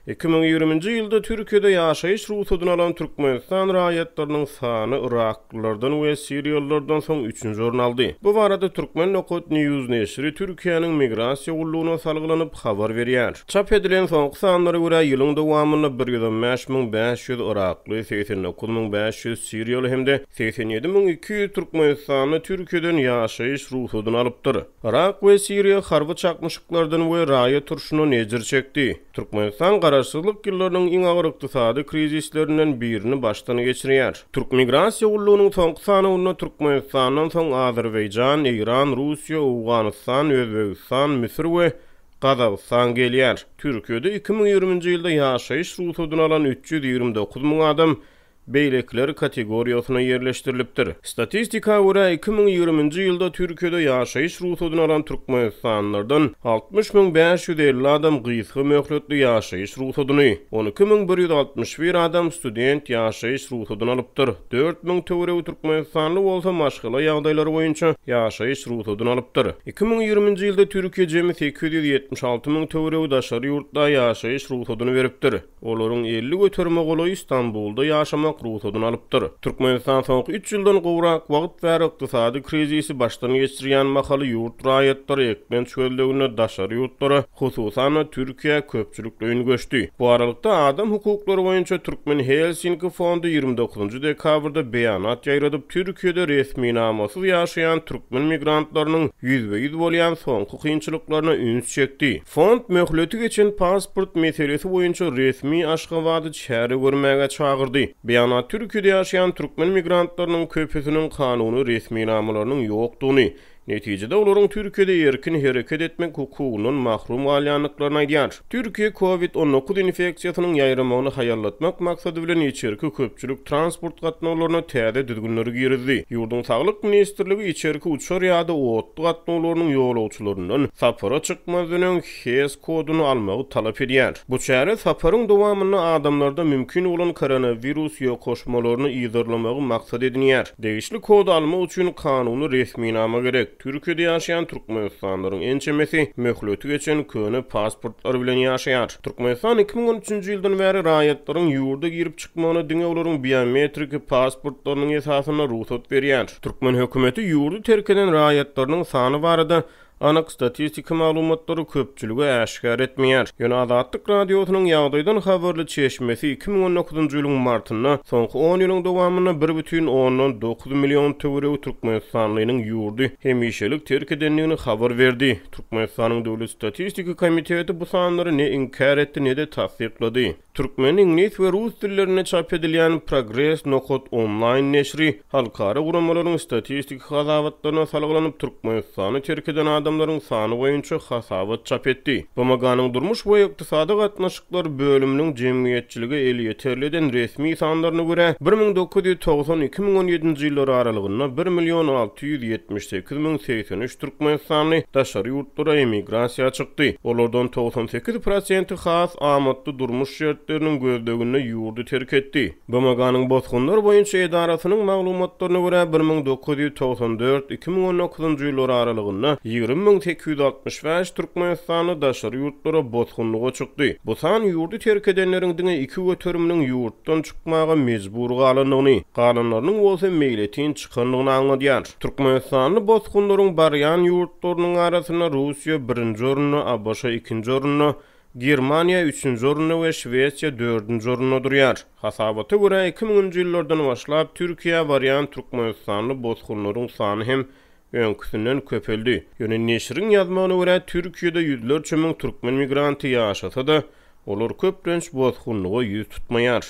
2020-nji ýylda Türkiýede ýaşaýyş rugsadyny alan Türkmenistan raýatlarynyň sany yraklylardan we siriýalylardan soň üçünji orun aldy. Bu barada Turkmen Nokat News neşiri Türkiýäniň Migrasiýa gullugyna salgylanyp habar berýär. Çap edilen soňky sanlara görä, ýylyň dowamynda 115 500 yrakly, 89 500 siriýaly hem-de 87 200 türkmenistanly Türkiýeden ýaşaýyş rugsadyny alypdyr. Yrak we Siriýa harby çaknyşyklardan we raýat urşundan ejir çekdi. Türkmenistan garaşsyzlyk ýyllarynyň iň agyr ykdysady krizislerinden birini başdan geçirýär. Türkmigrasiýa gullugynyň soňky sanawynda Türkmenistandan soň Azerbaýjan, Eýran, Russiýa, Owganystan, Özbegistan, Müsür we Gazagystan gelýär. Türkiýede 2020-nji ýylda ýaşaýyş rugsadyny alan 329 müň adam Beýlekiler kategoriýasyna ýerleşdirilipdir. Statistika görä, 2020-nji ýylda Türkiýede ýaşaýyş rugsadyny alan türkmenistanlylardan 60 550 adam gysga möhletli ýaşaýyş rugsadyny, 12 161 adam student ýaşaýyş rugsadyny alypdyr, 4000 töweregi türkmenistanly bolsa maşgala ýagdaýlary boýunça ýaşaýyş rugsadyny alypdyr. 2020-nji ýylda Türkiýe jemi 876 müň töweregi daşary ýurtla ýaşaýyş rugsadyny beripdir. Olaryň 50 göterime golaýy Stambulda ýaşamak rugsadyny alypdyr. Türkmenistan soňky üç ýyldan gowrak wagt bäri ykdysady krizisi başdan geçirýän mahaly ýurt raýatlary eklenç gözleginde daşary ýurtlara, hususan-da, Türkiýä köpçülikleýin göçdi. Bu aralykda, adam hukuklary boýunça Türkmen Helsinki fondy 29 dekabrda beýanat ýaýradyp, Türkiýede resminamasyz ýaşaýan türkmen migrantlarynyň ýüzbe-ýüz bolýan soňky kynçylyklaryna üns çekdi. Fond möhleti geçen pasport meselesi boýunça resmi Aşgabady çäre görmäge çagyrdy. Beýanat Türkiýede ýaşaýan türkmen migrantlarynyň köpüsiniň kanuny resminamalarynyň ýokdugyny, netijede olaryň Türkiýede erkin hereket etmek hukugyndan mahrum galýandyklaryny aýdýar. Türkiýe Covid 19 infeksiýasynyň ýaýramagyny haýallatmak maksady bilen içerki köpçülik transport gatnawlaryna täze düzgünleri girizdi. Ýurduň Saglyk ministrligi içerki uçar ýa-da otly gatnawlarynyň ýolagçylaryndan sapara çykmazdan öň HES koduny almagy talap edýär. Bu çäre saparyň dowamynda adamlarda mümkin bolan koronawirus ýokaşmalaryny yzarlamagy maksat edinýär. Degişli kody almak üçin kanuny resminama gerek. Türkiýede ýaşaýan türkmenistanlylaryň ençemesi möhleti geçen köne pasportlar bilen ýaşaýar. Türkmenistan 2013-nji ýyldan bäri raýatlaryň ýurda girip çykmagyna diňe olaryň biometriki pasportlarynyň esasynda rugsat berýär. Türkmen hökümeti ýurdy terk eden raýatlarynyň sany barada anyk statistiki maglumatlary köpçülige äşgär etmeýär. Ýöne Azatlyk Radiosynyň ýagdaýdan habarly çeşmesi 2019-njy ýylyň martynda soňky on ýylyň dowamynda bir bütin ondan 9 million töweregi türkmenistanlynyň ýurdy hemişelik terk edendigini habar berdi. Türkmenistanyň Döwlet statistiki komiteti bu sanlary ne inkär etdi, ne-de tassyklady. Türkmen, iňlis we rus dillerinde çap edilýän Progres nokat onlaýn neşiri halkara guramalaryň statistiki hasabatlaryna salgylanyp, Türkmenistany terk eden adamlaryň sany boýunça hasabat çap etdi. BMG-niň Durmuş we ykdysady gatnaşyklar bölüminiň jemgyýetçilige elýeterli eden resmi sanlaryna görä, 1990, 2017-nji ýyllar aralygynda bir million 678 083 türkmenistanly daşary ýurtlara emigrasiýa çykdy. Olardan 98 prosenti has amatly durmuş şertleriniň gözleginde ýurdy terk etdi. BMG-niň Bosgunlar boýunça edarasynyň maglumatlaryna görä, 1994, 2019-njy ýyllar aralygynda 20 865 türkmenistanly daşary ýurtlara bosgunlyga çykdy. Bu san ýurdy terk edenleriň diňe iki göteriminiň ýurtdan çykmaga mejbur galandygyny, galanlarynyň bolsa meýletin çykandygyny aňladýar. Türkmenistanly bosgunlaryň barýan ýurtlarynyň arasynda Russiýa birinji orunda, ABŞ ikinji orunda, Germaniýa üçünji orunda we Şwesiýa dördünji orunda durýar. Hasabata görä, iki müňünji ýyllardan başlap Türkiýä barýan türkmenistanly bosgunlaryň sany hem öňküsinden köpeldi. Ýöne neşiriň ýazmagyna görä, Türkiýede ýüzlerçe müň türkmen migranty ýaşasa-da, olar köplenç bosgunlyga ýüz tutmaýar.